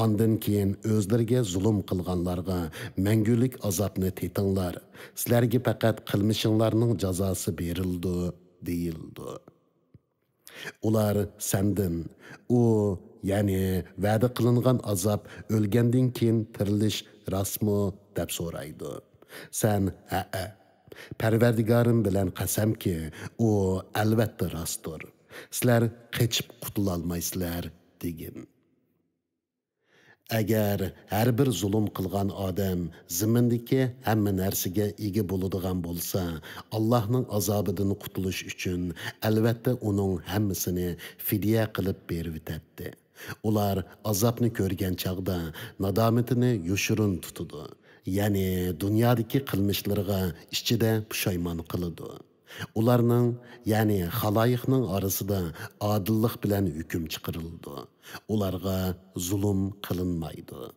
ئاندىن كېيىن ئۆزلىرىگە زۇلۇم قىلغانلارغا، «مەڭگۈلۈك ئازابنى تېتىڭلار، سىلەرگە پەقەت قىلمىشىڭلارنىڭ جازاسى بېرىلىدۇ» دېيىلىدۇ. ئۇلار سەندىن، «ئۇ، يەنى ۋەدە قىلىنغان ئازاب، ئۆلگەندىن كېيىن تىرىلىش راستمۇ؟» دەپ سورايدۇ. سەن، «ھەئە، پەرۋەردىگارىم بىلەن قەسەمكى، ئۇ ئەلۋەتتە راستتۇر. سىلەر قېچىپ قۇتۇلالمايسىلەر» دېگىن. ئەگەر ھەر بىر زۇلۇم قىلغان ئادەم زېمىندىكى ھەممە نەرسىگە ئىگە بولىدىغان بولسا، ئاللاھنىڭ ئازابىدىن قۇتۇلۇش ئۈچۈن ئەلۋەتتە ئۇنىڭ ھەممىسىنى فىدىيە قىلىپ بېرىۋېتەتتى. ئۇلار ئازابنى كۆرگەن چاغدا نادامىتىنى يوشۇرۇن تۇتىدۇ، يەنى دۇنيادىكى قىلمىشلىرىغا ئىچىدە پۇشايمان قىلىدۇ. ئۇلارنىڭ، يەنى خالايىقنىڭ ئارىسىدا ئادىللىق بىلەن ھۆكۈم چىقىرىلىدۇ. ئۇلارغا زۇلۇم قىلىنمايدۇ.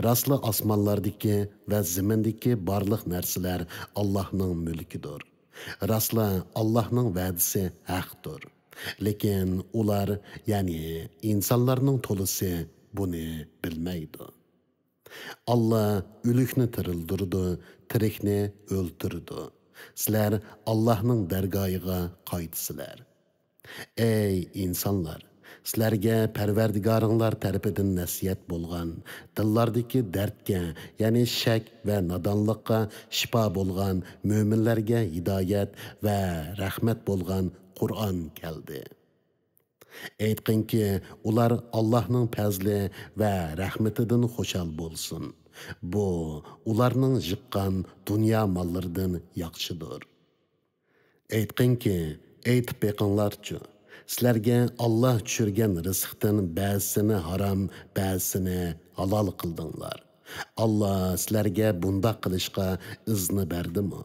راستلا ئاسمانلاردىكى ۋە زېمىندىكى بارلىق نەرسىلەر ئاللاھنىڭ مۈلكىدۇر. راستلا ئاللاھنىڭ ۋەدىسى ھەقتۇر. لېكىن ئۇلار، يەنى ئىنسانلارنىڭ تولىسى بۇنى بىلمەيدۇ. ئاللا ئۆلۈكنى تىرىلدۈرىدۇ، تىرىكنى ئۆلتۈرىدۇ. سىلەر ئاللاھنىڭ دەرگاھىغا قايتىسىلەر. ئەي ئىنسانلار! سىلەرگە پەرۋەردىگارىڭلار تەرىپىدىن نەسىھەت بولغان، دىللاردىكى دەردكە، يەنى شەك ۋە نادانلىققا شىپا بولغان، مۆمىنلەرگە ھىدايەت ۋە رەھمەت بولغان قۇرئان كەلدى. ئېيتقىنكى، ئۇلار ئاللاھنىڭ پەزلى ۋە رەھمىتىدىن خۇشال بولسۇن. بۇ ئۇلارنىڭ يىغقان دۇنيا ماللىرىدىن ياخشىدۇر. ئېيتقىنكى، ئېيتىپ بېقىڭلارچۇ، سىلەرگە ئاللا چۈشۈرگەن رىزىقتىن بەزىسىنى ھارام، بەزىسىنى ھالال قىلدىڭلار. ئاللا سىلەرگە بۇنداق قىلىشقا ئىزنى بەردىمۇ؟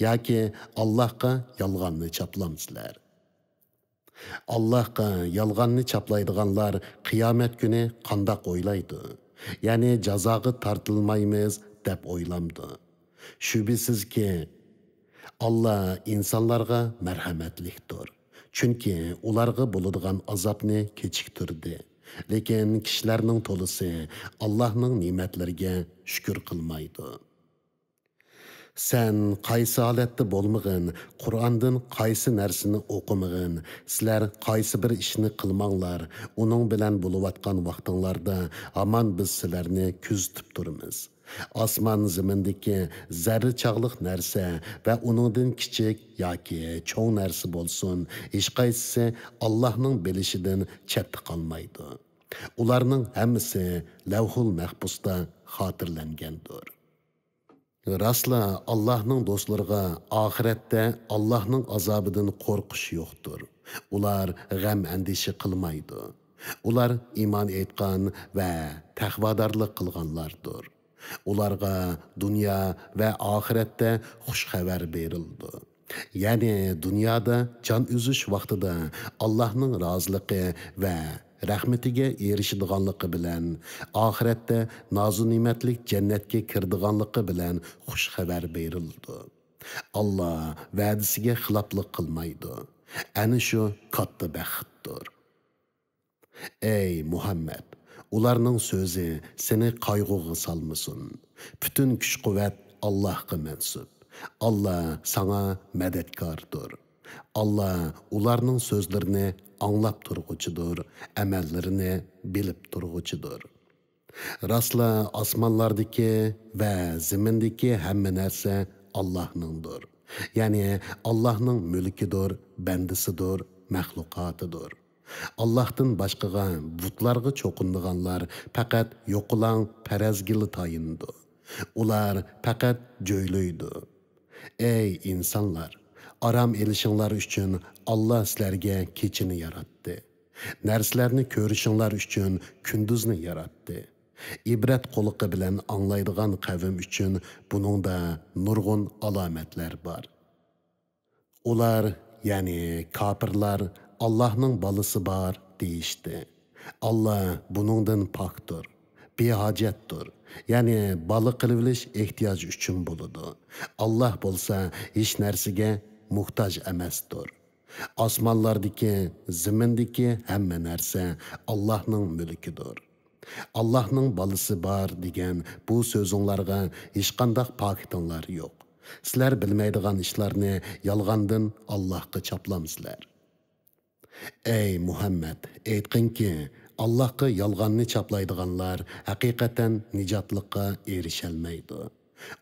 ياكى ئاللاھقا يالغاننى چاپلامسىلەر؟ ئاللاھقا يالغاننى چاپلايدىغانلار قىيامەت كۈنى قانداق ئويلايدۇ؟ يەنى جازاغا تارتىلمايمىز دەپ ئويلامدۇ؟ شۈبھىسىزكى، ئاللا ئىنسانلارغا مەرھەمەتلىكتۇر. چۈنكى ئۇلارغا بولىدىغان ئازابنى كېچىكتۈردى. لېكىن كىشىلەرنىڭ تولىسى ئاللاھنىڭ نېمەتلىرىگە شۈكۈر قىلمايدۇ. سەن قايسى ھالەتتە بولمىغىن، قۇرئاندىن قايسى نەرسىنى ئوقۇمىغىن، سىلەر قايسى بىر ئىشنى قىلماڭلار، ئۇنىڭ بىلەن بولۇۋاتقان ۋاقتىڭلاردا ھامان بىز سىلەرنى كۆزىتىپ تۇرىمىز. ئاسمان زېمىندىكى زەررە چاغلىق نەرسە ۋە ئۇنىڭدىن كىچىك ياكى چوڭ نەرسە بولسۇن، ھېچقايسىسى ئاللاھنىڭ بىلىشىدىن چەتتە قالمايدۇ. ئۇلارنىڭ ھەممىسى لەۋھۇل مەھپۇزدا خاتىرىلەنگەندۇر. راستلا، ئاللاھنىڭ دوستلىرىغا ئاخىرەتتە ئاللاھنىڭ ئازابىدىن قورقۇش يوقتۇر. ئۇلار غەم-ئەندىشە قىلمايدۇ. ئۇلار ئىمان ئېيتقان ۋە تەقۋادارلىق قىلغانلاردۇر. ئۇلارغا دۇنيا ۋە ئاخىرەتتە خۇش خەۋەر بېرىلىدۇ. يەنى دۇنيادا جان ئۈزۈش ۋاقتىدا ئاللاھنىڭ رازىلىقى ۋە رەھمىتىگە ئېرىشىدىغانلىقى بىلەن، ئاخىرەتتە نازۇنېمەتلىك جەننەتكە كىرىدىغانلىقى بىلەن خۇش خەۋەر بېرىلىدۇ. ئاللا ۋەدىسىگە خىلاپلىق قىلمايدۇ. ئەنە شۇ كاتتا بەختتۇر. ئەي مۇھەممەد، ئۇلارنىڭ سۆزى سېنى قايغۇغا سالمىسۇن. پۈتۈن كۈچ-قۇۋۋەت ئاللاھقا مەنسۇپ. ئاللا ساڭا مەدەتكاردۇر. ئاللا ئۇلارنىڭ سۆزلىرىنى ئاڭلاپ تۇرغۇچىدۇر، ئەمەللىرىنى بىلىپ تۇرغۇچىدۇر. راسلا ئاسمانلاردىكى ۋە زېمىندىكى ھەممە نەرسە ئاللاھنىڭدۇر. يەنى ئاللاھنىڭ مۈلكىدۇر، بەندىسىدۇر، مەخلۇقاتىدۇر. ئاللاھتىن باشقىغا بۇتلارغا چوقۇنىدىغانلار پەقەت يوقىلاڭ پەرەزگىلا تايىنىدۇ. ئۇلار پەقەت جۆيلۈيدۇ. ئەي ئىنسانلار! ئارام ئېلىشىڭلار ئۈچۈن ئاللا سىلەرگە كېچىنى ياراتتى. نەرسىلەرنى كۆرۈشۈڭلار ئۈچۈن كۈندۈزنى ياراتتى. ئىبرەت قۇلىقى بىلەن ئاڭلايدىغان قەۋم ئۈچۈن بۇنىڭدا نۇرغۇن ئالامەتلەر بار. ئۇلار، يەنى كاپىرلار، ئاللاھنىڭ بالىسى بار دېيىشتى. ئاللا بۇنىڭدىن پاكتۇر، بىھاجەتتۇر، يەنى بالا قىلىۋېلىش ئېھتىياجى ئۈچۈن بولىدۇ. ئاللا بولسا ھېچ نەرسىگە موھتاج ئەمەستۇر. ئاسمانلاردىكى، زېمىندىكى ھەممە نەرسە ئاللاھنىڭ مۈلكىدۇر. ئاللاھنىڭ بالىسى بار دېگەن بۇ سۆزۈڭلارغا ھېچقانداق پاكىتىڭلار يوق. سىلەر بىلمەيدىغان ئىشلارنى يالغاندىن ئاللاھقا چاپلامسىلەر؟ ئەي مۇھەممەد، ئېيتقىنكى، ئاللاھقا يالغاننى چاپلايدىغانلار ھەقىقەتەن نىجاتلىققا ئېرىشەلمەيدۇ.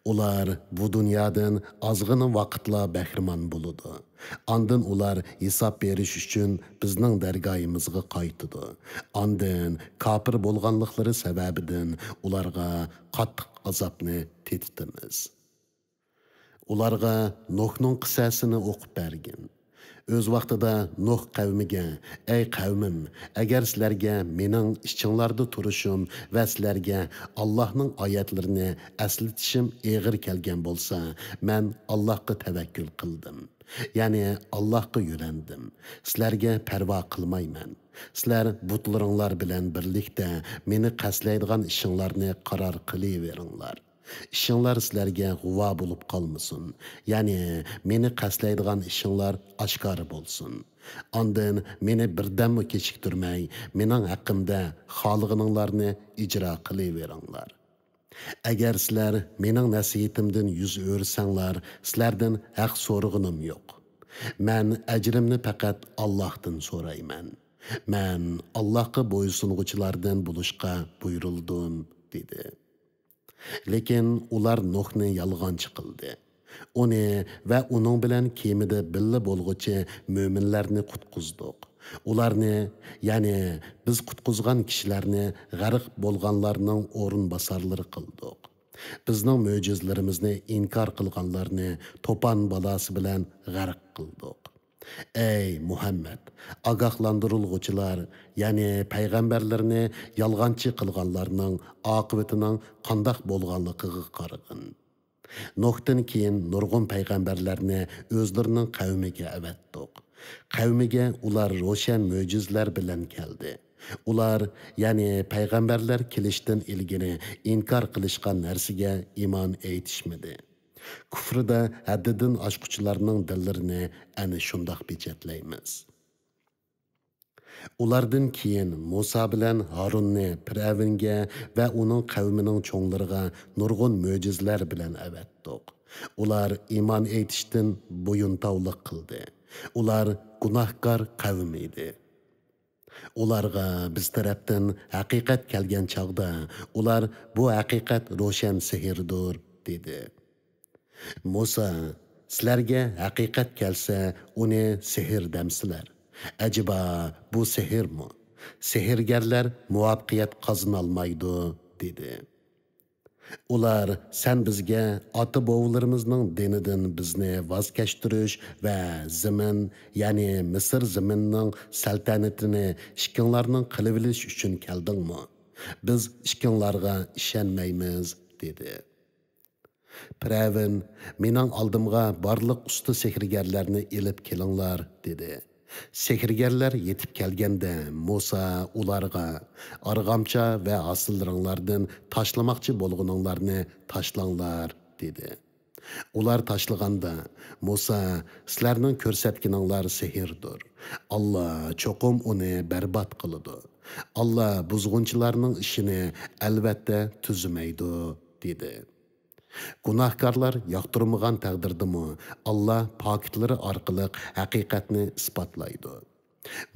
ئۇلار بۇ دۇنيادىن ئازغىنە ۋاقىتلا بەھرىمەن بولىدۇ. ئاندىن ئۇلار ھېساب بېرىش ئۈچۈن بىزنىڭ دەرگاھىمىزغا قايتىدۇ. ئاندىن كاپىر بولغانلىقلىرى سەۋەبىدىن ئۇلارغا قاتتىق ئازابنى تېتىتىمىز. ئۇلارغا نۇھنىڭ قىسسەسىنى ئوقۇپ بەرگىن. ئۆز ۋاقتىدا نۇھ قەۋمىگە، ئەي قەۋمىم، ئەگەر سىلەرگە مېنىڭ ئىچىڭلاردا تۇرۇشۇم ۋە سىلەرگە ئاللاھنىڭ ئايەتلىرىنى ئەسلىتىشىم ئېغىر كەلگەن بولسا، مەن ئاللاھقا تەۋەككۈل قىلدىم. يەنى ئاللاھقا يۆلەندىم. سىلەرگە پەرۋا قىلمايمەن. سىلەر بۇتلىرىڭلار بىلەن بىرلىكتە مېنى قەستلەيدىغان ئىشىڭلارنى قارار قىلىۋېرىڭلار. ئىشىڭلار سىلەرگە غۇۋا بولۇپ قالمىسۇن. يەنى مېنى قەستلەيدىغان ئىشىڭلار ئاشكارا بولسۇن. ئاندىن مېنى بىردەممۇ كېچىكتۈرمەي، مېنىڭ ھەققىمدە خالىغىنىڭلارنى ئىجرا قىلىۋېرىڭلار. ئەگەر سىلەر مېنىڭ نەسىھىتىمدىن يۈز ئۆرۈسەڭلار، سىلەردىن ھەق سورىغىنىم يوق. مەن ئەجرىمنى پەقەت ئاللاھتىن سورايمەن. مەن ئاللاھقا بويسۇنغۇچىلاردىن بولۇشقا بۇيرۇلدۇم، دېدى. لېكىن ئۇلار نۇھنى يالغانچى قىلدى. ئۇنى ۋە ئۇنىڭ بىلەن كېمىدە بىللە بولغۇچى مۆمىنلەرنى قۇتقۇزدۇق. ئۇلارنى، يەنى بىز قۇتقۇزغان كىشىلەرنى غەرق بولغانلارنىڭ ئورۇنباسارلىرى قىلدۇق. بىزنىڭ مۆجىزىلىرىمىزنى ئىنكار قىلغانلارنى توپان بالاسى بىلەن غەرق قىلدۇق. ئەي مۇھەممەد، ئاگاھلاندۇرۇلغۇچىلار، يەنى پەيغەمبەرلەرنى يالغانچى قىلغانلارنىڭ ئاقىۋىتىنىڭ قانداق بولغانلىقىغا قارىغىن. نۇھتىن كېيىن نۇرغۇن پەيغەمبەرلەرنى ئۆزلىرىنىڭ قەۋمىگە ئەۋەتتۇق. قەۋمىگە ئۇلار روشەن مۆجىزىلەر بىلەن كەلدى. ئۇلار، يەنى پەيغەمبەرلەر كېلىشتىن ئىلگىرى ئىنكار قىلىشقان نەرسىگە ئىمان ئېيتىشمىدى. كۇفرىدا ھەددىدىن ئاشقۇچىلارنىڭ دىللىرىنى ئەنە شۇنداق پېچەتلەيمىز. ئۇلاردىن كېيىن مۇسا بىلەن ھارۇننى پىرئەۋنگە ۋە ئۇنىڭ قەۋمىنىڭ چوڭلىرىغا نۇرغۇن مۆجىزىلەر بىلەن ئەۋەتتۇق. ئۇلار ئىمان ئېيتىشتىن بويۇنتاۋلىق قىلدى. ئۇلار گۇناھكار قەۋم ئىدى. ئۇلارغا بىز تەرەپتىن ھەقىقەت كەلگەن چاغدا، ئۇلار، بۇ ھەقىقەت روشەن سېھىردۇر، دېدى. مۇسا، سىلەرگە ھەقىقەت كەلسە، ئۇنى سېھىر دەمسىلەر؟ ئەجەبا، بۇ سېھىرمۇ؟ سېھىرگەرلەر مۇۋەپپەقىيەت قازىنالمايدۇ، دېدى. ئۇلار، سەن بىزگە ئاتا-بوۋىلىرىمىزنىڭ دىنىدىن بىزنى ۋاز كەچتۈرۈش ۋە زېمىن، يەنى مىسىر زېمىنىنىڭ سەلتەنىتىنى ئىككىڭلارنىڭ قىلىۋېلىش ئۈچۈن كەلدىڭمۇ؟ بىز ئىككىڭلارغا ئىشەنمەيمىز، دېدى. پىرئەۋن، مېنىڭ ئالدىمغا بارلىق ئۇستا سېھىرگەرلەرنى ئېلىپ كېلىڭلار، دېدى. سېھىرگەرلەر يېتىپ كەلگەندە، مۇسا ئۇلارغا، ئارغامچا ۋە ھاسىللىرىڭلاردىن تاشلىماقچى بولغىنىڭلارنى تاشلاڭلار، دېدى. ئۇلار تاشلىغاندا، مۇسا، سىلەرنىڭ كۆرسەتكىنىڭلار سېھىردۇر. ئاللا چوقۇم ئۇنى بەربات قىلىدۇ. ئاللا بۇزغۇنچىلارنىڭ ئىشىنى ئەلۋەتتە تۈزىمەيدۇ، دېدى. گۇناھكارلار ياقتۇرمىغان تەقدىردىمۇ، ئاللا پاكىتلىرى ئارقىلىق ھەقىقەتنى ئىسپاتلايدۇ.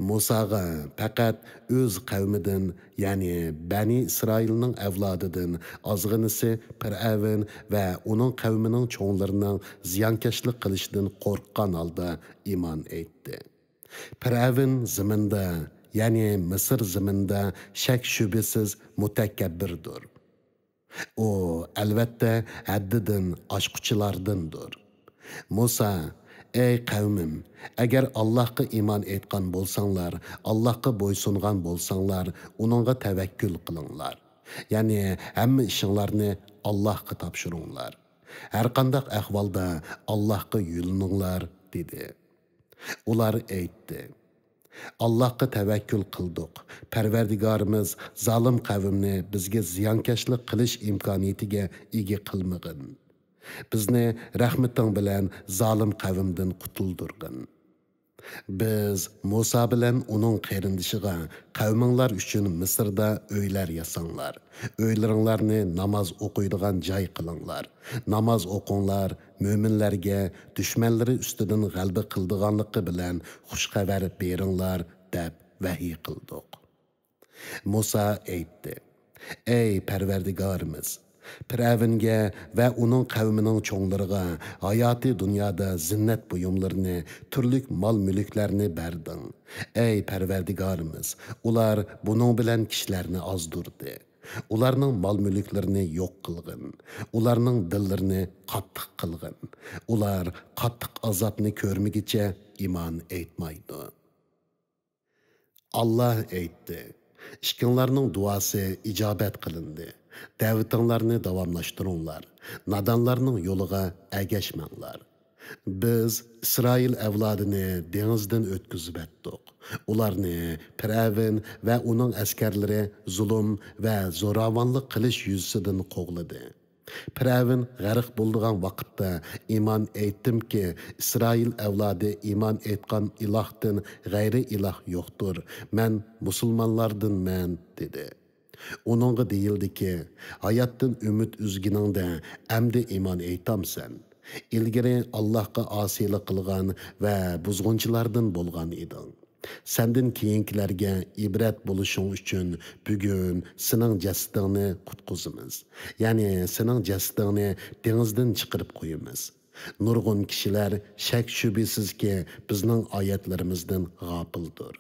مۇساغا پەقەت ئۆز قەۋمىدىن، يەنى بەنى ئىسرائىلنىڭ ئەۋلادىدىن ئازغىنىسى پىرئەۋن ۋە ئۇنىڭ قەۋمىنىڭ چوڭلىرىنىڭ زىيانكەشلىك قىلىشىدىن قورققان ھالدا ئىمان ئېيتتى. پىرئەۋن زېمىندا، يەنى مىسىر زېمىنىدا شەك-شۈبھىسىز مۇتەكەببىردۇر. ئۇ، ئەلۋەتتە، ھەددىدىن ئاشقۇچىلاردىندۇر. مۇسا، ئەي قەۋمىم، ئەگەر ئاللاھقا ئىمان ئېيتقان بولساڭلار، ئاللاھقا بويسۇنغان بولساڭلار، ئۇنىڭغا تەۋەككۈل قىلىڭلار. يەنى ھەممە ئىشىڭلارنى ئاللاھقا تاپشۇرۇڭلار. ھەرقانداق ئەھۋالدا ئاللاھقا يۈزلىنىڭلار، دېدى. ئۇلار ئېيتتى، ئاللاھقا تەۋەككۈل قىلدۇق. پەرۋەردىگارىمىز زالىم قەۋمنى بىزگە زىيانكەشلىك قىلىش ئىمكانىيىتىگە ئىگە قىلمىغىن. بىزنى رەھمىتىڭ بىلەن زالىم قەۋمدىن قۇتۇلدۇرغىن. بىز مۇسا بىلەن ئۇنىڭ قېرىندىشىغا، قەۋمىڭلار ئۈچۈن مىسىردا ئۆيلەر ياساڭلار. ئۆيلىرىڭلارنى ناماز ئوقۇيدىغان جاي قىلىڭلار. ناماز ئوقۇڭلار، مۆمىنلەرگە دۈشمەنلىرى ئۈستىدىن غەلىبە قىلىدىغانلىقى بىلەن خۇش خەۋەر بېرىڭلار، دەپ ۋەھىي قىلدۇق. مۇسا ئېيتتى، ئەي پەرۋەردىگارىمىز! پىرئەۋنگە ۋە ئۇنىڭ قەۋمىنىڭ چوڭلىرىغا ھاياتىي دۇنيادا زىننەت بۇيۇملىرىنى، تۈرلۈك مال-مۈلۈكلەرنى بەردىڭ. ئەي پەرۋەردىگارىمىز، ئۇلار بۇنىڭ بىلەن كىشىلەرنى ئازدۇردى. ئۇلارنىڭ مال-مۈلۈكلىرىنى يوق قىلغىن. ئۇلارنىڭ دىللىرىنى قاتتىق قىلغىن. ئۇلار قاتتىق ئازابنى كۆرمىگۈچە ئىمان ئېيتمايدۇ. ئاللا ئېيتتى، ئىككىڭلارنىڭ دۇئاسى ئىجابەت قىلىندى. دەۋىتىڭلارنى داۋاملاشتۇرۇڭلار. نادانلارنىڭ يولىغا ئەگەشمەڭلار. بىز ئىسرائىل ئەۋلادىنى دېڭىزدىن ئۆتكۈزۈۋەتتۇق. ئۇلارنى پىرئەۋن ۋە ئۇنىڭ ئەسكەرلىرى زۇلۇم ۋە زوراۋانلىق قىلىش يۈزىسىدىن قوغلىدى. پىرئەۋن غەرق بولىدىغان ۋاقىتتا، ئىمان ئېيتتىمكى، ئىسرائىل ئەۋلادى ئىمان ئېيتقان ئىلاھتىن غەيرىي ئىلاھ يوقتۇر، مەن مۇسۇلمانلاردىنمەن، دېدى. ئۇنىڭغا دېيىلدىكى، ھاياتتىن ئۈمىد ئۈزگىنىڭدە ئەمدى ئىمان ئېيتامسەن؟ ئىلگىرى ئاللاھقا ئاسىيلىق قىلغان ۋە بۇزغۇنچىلاردىن بولغان ئىدىڭ. سەندىن كېيىنكىلەرگە ئىبرەت بولۇشۇڭ ئۈچۈن بۈگۈن سېنىڭ جەسىتىڭنى قۇتقۇزىمىز. يەنى سېنىڭ جەسىتىڭنى دېڭىزدىن چىقىرىپ قويىمىز. نۇرغۇن كىشىلەر شەك-شۈبھىسىزكى بىزنىڭ ئايەتلىرىمىزدىن غاپىلدۇر.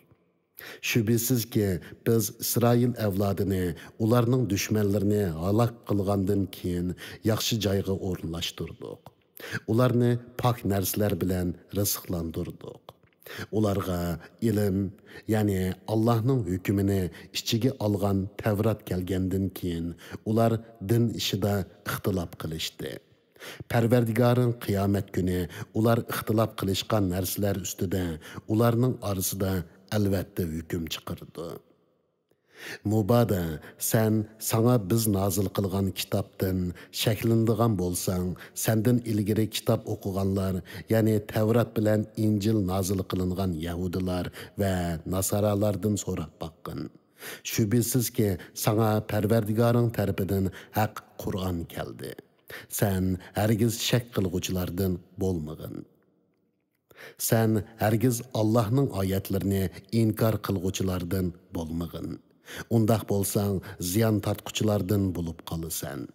شۈبھىسىزكى، بىز ئىسرائىل ئەۋلادىنى ئۇلارنىڭ دۈشمەنلىرىنى ھالاك قىلغاندىن كېيىن ياخشى جايغا ئورۇنلاشتۇردۇق. ئۇلارنى پاك نەرسىلەر بىلەن رىزىقلاندۇردۇق. ئۇلارغا ئىلىم، يەنى ئاللاھنىڭ ھۆكمىنى ئىچىگە ئالغان تەۋرات كەلگەندىن كېيىن، ئۇلار دىن ئىشىدا ئىختىلاپ قىلىشتى. پەرۋەردىگارىڭ قىيامەت كۈنى ئۇلار ئىختىلاپ قىلىشقان نەرسىلەر ئۈستىدە ئۇلارنىڭ ئارىسىدا ئەلۋەتتە ھۆكۈم چىقىرىدۇ. مۇبادا سەن ساڭا بىز نازىل قىلغان كىتابتىن شەكلىنىدىغان بولساڭ، سەندىن ئىلگىرى كىتاب ئوقۇغانلار، يەنى تەۋرات بىلەن ئىنجىل نازىل قىلىنغان يەھۇدىيلار ۋە ناسارالاردىن سوراپ باققىن. شۈبھىسىزكى، ساڭا پەرۋەردىگارىڭ تەرىپىدىن ھەق قۇرئان كەلدى. سەن ھەرگىز شەك قىلغۇچىلاردىن بولمىغىن. سەن ھەرگىز ئاللاھنىڭ ئايەتلىرىنى ئىنكار قىلغۇچىلاردىن بولمىغىن. ئۇنداق بولساڭ، زىيان تارتقۇچىلاردىن بولۇپ قالىسەن.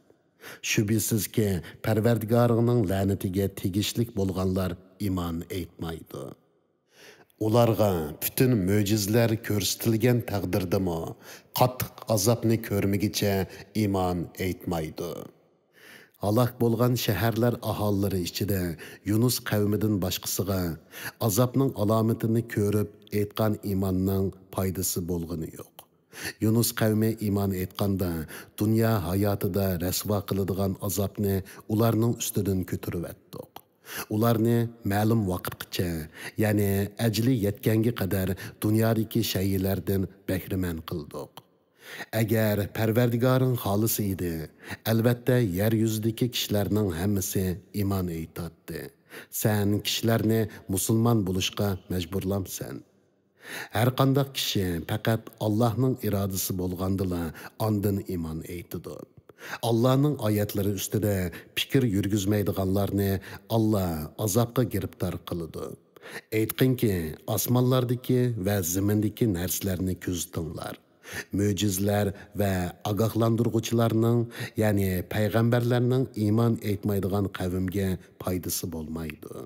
شۈبھىسىزكى، پەرۋەردىگارىڭنىڭ لەنىتىگە تېگىشلىك بولغانلار ئىمان ئېيتمايدۇ. ئۇلارغا پۈتۈن مۆجىزىلەر كۆرسىتىلگەن تەقدىردىمۇ، قاتتىق ئازابنى كۆرمىگىچە ئىمان ئېيتمايدۇ. ھالاك بولغان شەھەرلەر ئاھالىلىرى ئىچىدە يۇنۇس قەۋمىدىن باشقىسىغا ئازابنىڭ ئالامىتىنى كۆرۈپ ئېيتقان ئىماننىڭ پايدىسى بولغىنى يوق. يۇنۇس قەۋمى ئىمان ئېيتقاندا، دۇنيا ھاياتىدا رەسۋا قىلىدىغان ئازابنى ئۇلارنىڭ ئۈستىدىن كۆتۈرۈۋەتتۇق. ئۇلارنى مەلۇم ۋاقىتقىچە، يەنى ئەجىلى يەتكەنگە قەدەر دۇنيادىكى شەيئىلەردىن بەھرىمەن قىلدۇق. ئەگەر پەرۋەردىگارىڭ خالىسا ئىدى، ئەلۋەتتە يەر يۈزىدىكى كىشىلەرنىڭ ھەممىسى ئىمان ئېيتاتتى. سەن كىشىلەرنى مۇسۇلمان بولۇشقا مەجبۇرلامسەن؟ ھەرقانداق كىشى پەقەت ئاللاھنىڭ ئىرادىسى بولغاندىلا ئاندىن ئىمان ئېيتىدۇ. ئاللاھنىڭ ئايەتلىرى ئۈستىدە پىكىر يۈرگۈزمەيدىغانلارنى ئاللا ئازابقا گىرىپتار قىلىدۇ. ئېيتقىنكى، ئاسمانلاردىكى ۋە زېمىندىكى نەرسىلەرنى كۆزىتىڭلار. مۆجىزىلەر ۋە ئاگاھلاندۇرغۇچىلارنىڭ، يەنى پەيغەمبەرلەرنىڭ ئىمان ئېيتمايدىغان قەۋمگە پايدىسى بولمايدۇ.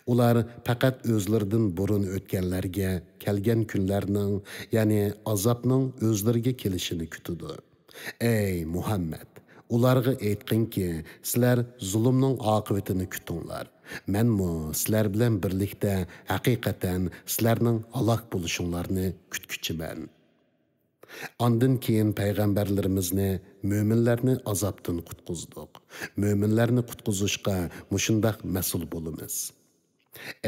ئۇلار پەقەت ئۆزلىرىدىن بۇرۇن ئۆتكەنلەرگە كەلگەن كۈنلەرنىڭ، يەنى ئازابنىڭ ئۆزلىرىگە كېلىشىنى كۈتىدۇ. ئەي مۇھەممەد، ئۇلارغا ئېيتقىنكى، سىلەر زۇلۇمنىڭ ئاقىۋىتىنى كۈتۈڭلار. مەنمۇ سىلەر بىلەن بىرلىكتە ھەقىقەتەن سىلەرنىڭ ھالاك بولۇشۇڭلارنى كۈتكۈچىمەن. ئاندىن كېيىن پەيغەمبەرلىرىمىزنى، مۆمىنلەرنى ئازابتىن قۇتقۇزدۇق. مۆمىنلەرنى قۇتقۇزۇشقا مۇشۇنداق مەسئۇل بولىمىز.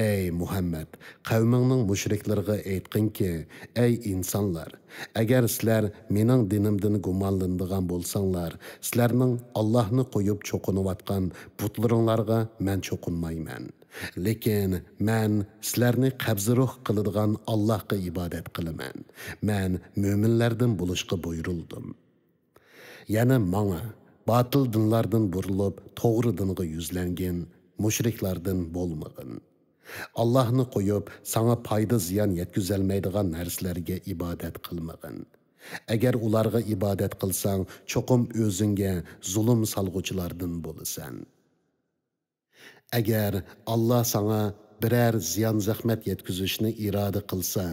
ئەي مۇھەممەد، قەۋمىڭنىڭ مۇشرىكلىرىغا ئېيتقىنكى، ئەي ئىنسانلار، ئەگەر سىلەر مېنىڭ دىنىمدىن گۇمانلىنىدىغان بولساڭلار، سىلەرنىڭ ئاللاھنى قويۇپ چوقۇنۇۋاتقان بۇتلىرىڭلارغا مەن چوقۇنمايمەن. لېكىن مەن سىلەرنى قەبزى روھ قىلىدىغان ئاللاھقا ئىبادەت قىلىمەن. مەن مۆمىنلەردىن بولۇشقا بۇيرۇلدۇم. يەنە ماڭا، باتىل دىنلاردىن بۇرۇلۇپ، توغرا دىنغا يۈزلەنگىن، مۇشرىكلاردىن بولمىغىن. ئاللاھنى قويۇپ، ساڭا پايدا-زىيان يەتكۈزەلمەيدىغان نەرسىلەرگە ئىبادەت قىلمىغىن. ئەگەر ئۇلارغا ئىبادەت قىلساڭ، چوقۇم ئۆزۈڭگە زۇلۇم سالغۇچىلاردىن بولىسەن. ئەگەر ئاللا ساڭا بىرەر زىيان-زەخمەت يەتكۈزۈشنى ئىرادە قىلسا،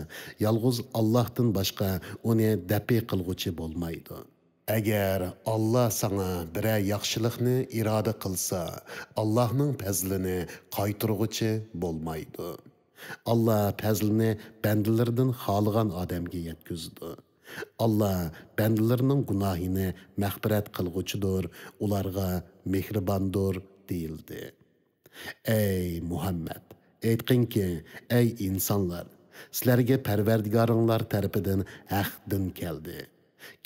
يالغۇز ئاللاھتىن باشقا ئۇنى دەپئى قىلغۇچى بولمايدۇ. ئەگەر ئاللا ساڭا بىرەر ياخشىلىقنى ئىرادە قىلسا، ئاللاھنىڭ پەزلىنى قايتۇرغۇچى بولمايدۇ. ئاللا پەزلىنى بەندىلىرىدىن خالىغان ئادەمگە يەتكۈزىدۇ. ئاللا بەندىلىرىنىڭ گۇناھىنى مەغپىرەت قىلغۇچىدۇر، ئۇلارغا مېھرىباندۇر، دېيىلدى. ئەي مۇھەممەد، ئېيتقىنكى، ئەي ئىنسانلار، سىلەرگە پەرۋەردىگارىڭلار تەرىپىدىن ھەق دىن كەلدى.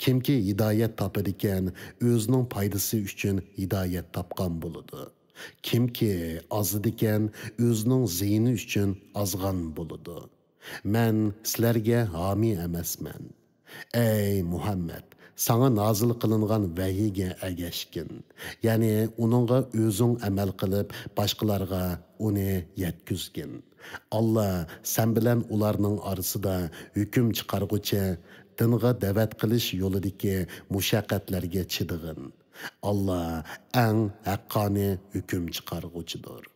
كىمكى ھىدايەت تاپىدىكەن، ئۆزىنىڭ پايدىسى ئۈچۈن ھىدايەت تاپقان بولىدۇ. كىمكى ئازىدىكەن، ئۆزىنىڭ زىيىنى ئۈچۈن ئازغان بولىدۇ. مەن سىلەرگە ھامىي ئەمەسمەن. ئەي مۇھەممەد، ساڭا نازىل قىلىنغان ۋەھىيگە ئەگەشكىن، يەنى ئۇنىڭغا ئۆزۈڭ ئەمەل قىلىپ، باشقىلارغا ئۇنى يەتكۈزگىن. ئاللا سەن بىلەن ئۇلارنىڭ ئارىسىدا ھۆكۈم چىقارغۇچى، دىنغا دەۋەت قىلىش يولىدىكى مۇشەققەتلەرگە چىدىغىن. ئاللا ئەڭ ھەققانىي ھۆكۈم چىقارغۇچىدۇر.